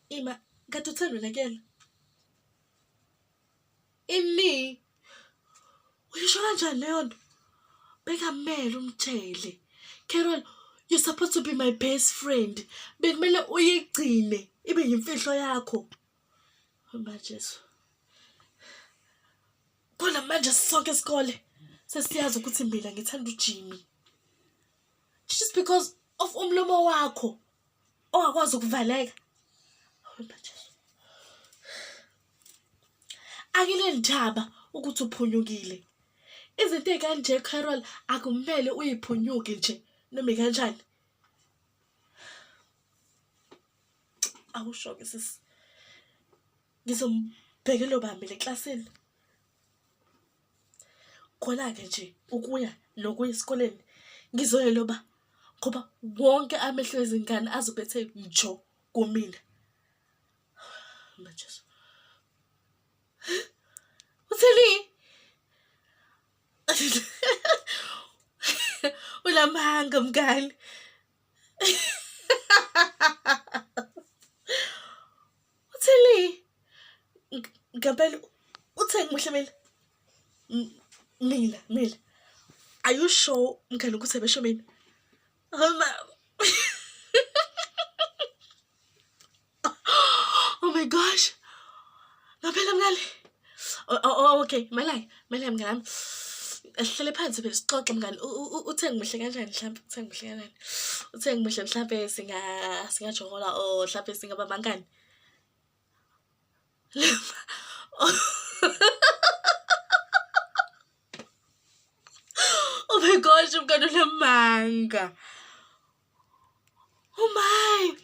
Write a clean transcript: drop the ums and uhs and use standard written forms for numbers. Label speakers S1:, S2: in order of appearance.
S1: Ima, kade utheni wena kuyena? Ini? Uyisho kanjani leyo nto? Bekamele umtshele. Carol, you're supposed to be my best friend. Bekumele uyigcine ibe yimfihlo yakho. Majesu. Khona manje sonke isikole sesiyazi ukuthi mina ngithanda uJimmy. Just because of umlomo wakho ongakwazi ukuvaleka. Majesu. Akinendaba ukuthi uphunyukile. Izinto ey'kanje Carol akumele uyiphunyuke nje noma ikanjani. Awusho-ke sisi. Ngizombhekela obani mina eklasini. Khona-ke nje ukuya nokuya esikoleni ngizoyeloba ngoba wonke amehlo ezingane azobe ethe njo kumina. Majesu. Uthini? Unamanga mngani. Uthini? Ngempela uthe ngimuhle mina. Mina, mina. Are you sure mngani ukuthi ebesho mina? Oh my gosh. Ngaphela mngani. Oh, oh, oh okay, malaya, malaya mngani wami. Asihlale phansi phela sixoxe mngani. Uthe ngimuhle kanjani mhlawumbe? Uthe ngimuhle kanjani? Uthe ngimuhle mhlawumbe singa singajokola or mhlawumbe singaba bangani. Oh my gosh, mngani unamanga. Oh my.